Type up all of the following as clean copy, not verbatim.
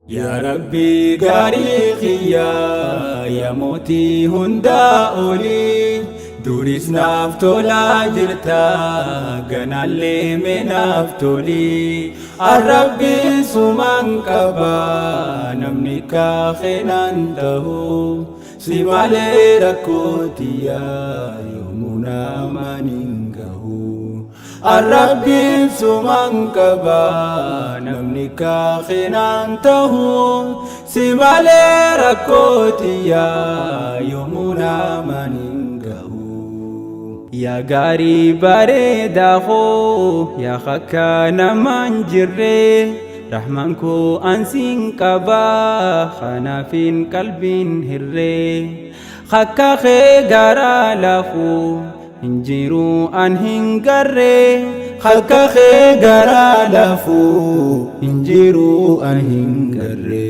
Yaa Rabbii gaarii kiyyaa, yaa mootii hundaa olii, duris naaf tolaa jirta, ganaallee mee naaf tolii. Arrabbiin sumaan qaba, namni kaakeenaan ta'u, si malee rakkoo tiyyaa yoomuu namaan hin gahu. Arrabbiin sumaan qaba, namni kaakeenaan ta'u, si malee rakkoo tiyyaa yoomuu namaan hin gahu. Yaa gaarii bareedaa koo, yaa akka namaan jirre, rahmaan koo ansiin qaba, kanaafin qalbiin hirre. Akka kee garaa laafu hin jiru an hin garre, akka kee garaa laafu hin jiru an hin garre.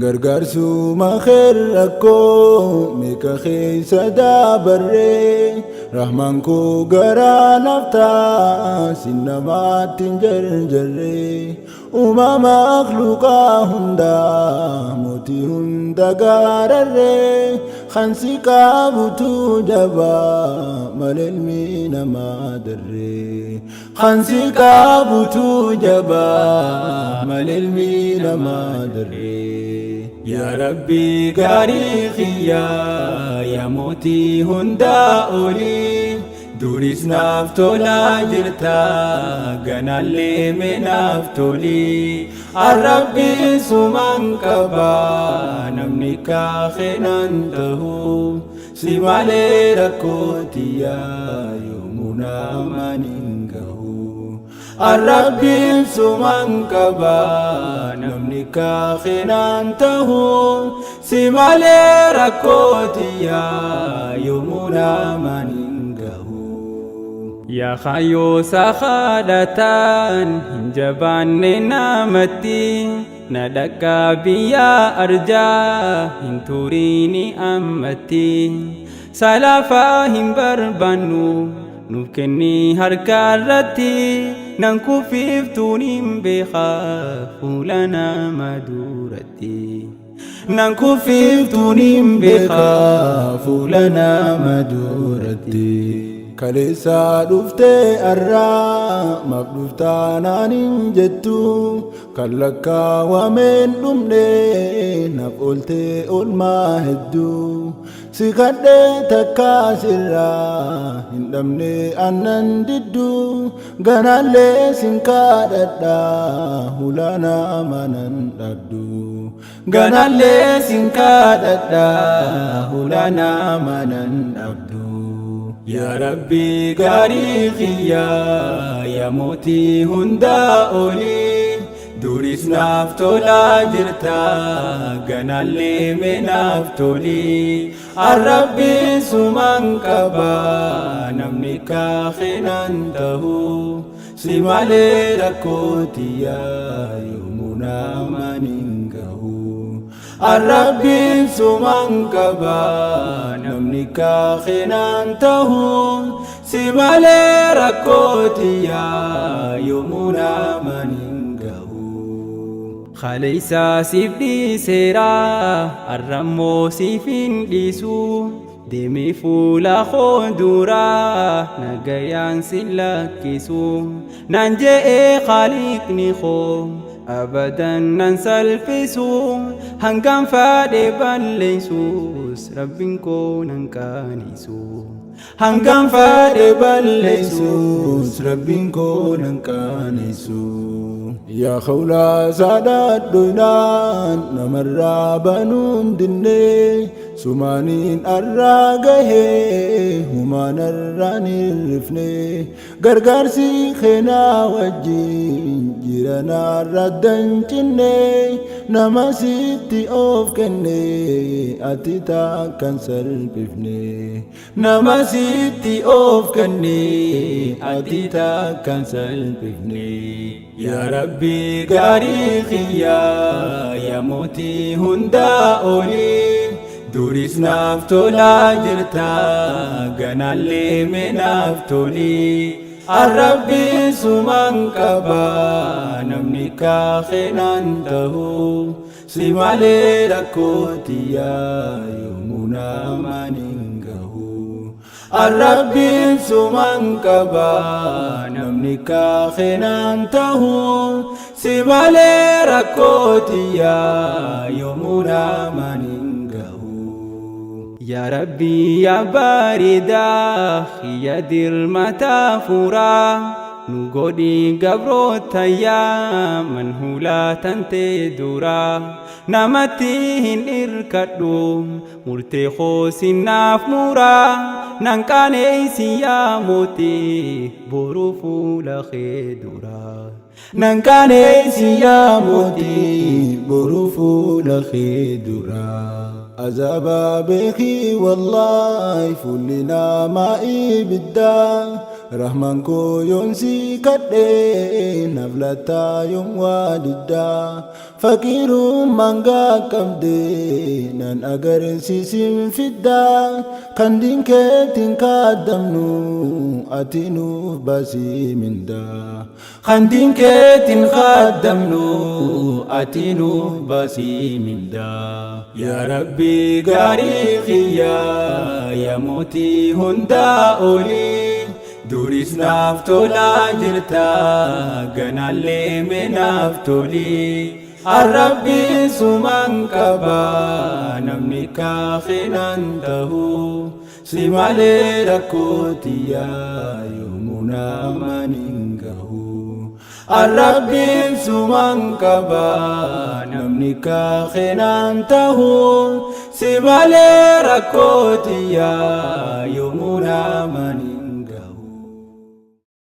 Gargaarsuma kee rakkoo meeqa keessa dabarree, Rahmaan koo garaa laftaa sin namaatti hin jarjarree, Uumaa makhluuqaa hundaa mootii hunda gaararree, kan si qabutu jabaa malee ilmi namaa darree. Kan si qabutu jabaa malee ilmi namaa darree. Yaa Rabbii gaarii kiyyaa, yaa mootii hundaa olii, duris naaf tolaa jirta, ganaallee mee naaf tolii. Arrabbiin sumaan qaba, namni kaakeenaan ta'u, si malee rakkoo tiyyaa yoomuu namaan hin gahu. Arrabbiin sumaan qaba, namni kaakeenaan ta'u, si malee rakkoo tiyyaa yoomuu namaan hin gahu. Yaa kaayyoo sahaadhataan hin jabaanne namatti, na dhaqqaa biyya arjaa hin turiini ammatti. Salaafaa hin barbaannu nuuf kenni harka irratti, nan kufiiftuun hin beeka fuula nama duratti. Nan kufiiftuun hin beeka fuula nama duratti. Kaleessaa dhuftee arraa maaf dhuftaa naan hin jettu, kan lakkaawameen dhumne naaf ooltee oolmaa hedduu. Si kadhee takkaa sirraa hin dhabne aannan diddu, ganaallee sin kadhadha hulaa nama nan dhabdu. Ganaallee sin kadhadha hulaa nama nan dhabdu. Yaa Rabbii gaarii kiyyaa, yaa mootii hundaa olii, duris naaf tolaa jirta, ganaallee mee naaf tolii. Arrabbiin sumaan qaba, namni kaakeenaan ta'u, si malee rakkoo tiyyaa yoomuu namaan hin gahu. Arrabbiin sumaan qaba, namni kaakeenaan ta'u, si malee rakkoo tiyyaa yoomuu namaan hin gahu. Kaleessaa siif dhiiseera, arrammoo siif hin dhiisu, deemee fuula koo duraa nagayaan sin lakkisu. Naan je'ee Khaaliqni koo abadan nan salphisu, hangam fadhe balleessus Rabbiin koo nan qaanisu. Hangam fadhe balleessus Rabbiin koo nan qaanessu. Yaa khawlaa saadhaadhoynaan namarraa banuun dinnee, sumaaniin arraa gahee humaanarraan hirrifne, gargaarsi keenaa wajjin jiranaarra dancinne, nama sitti of kenne ati takkan salphifne. Nama sitti of kenne ati takkan salphifne. Yaa Rabbii gaarii kiyyaa, yaa mootii hundaa olii, duris naaf tolaa jirta, ganaallee mee naaf tolii. Arrabbiin sumaan qaba, namni kaakeenaan tahu. Si malee rakkoo tiyyaa yoomuu namaan hin gahu. Arrabbiin sumaan qaba, namni kaakeenaan tahu. Si malee rakkoo tiyyaa yoomuu namaan hin gahu. Yaa Rabbii yaa bareedaa xiyya dirmataa fuuraa, nu godhi gabroota yaa man hulaa tantee duraa. Namatti hin irkadhu, murtee koo sinnaaf muraa, nan qaaneessi yaa mootii boruu fuula kee duraa. Nan qaaneessi yaa mootii boruu fuula kee duraa. Azaabaa beekii wallaahi fuulli namaa ibiddaa. Rahmaan koo yoon si kadhee naaf lataa yoon waa diddaa. Faqiirummaan qabdee nan agarsiisin fiddaa. Kan diinkeetiin kaadamnu ati nuuf baasii mindaa. Kan diinkeetiin kaadamnu ati nuuf baasii mindaa. Yaa Rabbii gaarii kiyyaa, yaa mootii hundaa olii, duris naaf tolaa jirta, ganaallee mee naaf tolii. Arrabbiin sumaan qaba, namni kaakeenaan tahu. Si malee rakkoo tiyyaa yoomuu namaan hin gahu. Arrabbiin sumaan qaba, namni kaakeenaan tahu. Si malee rakkoo tiyyaa yoomuu namaan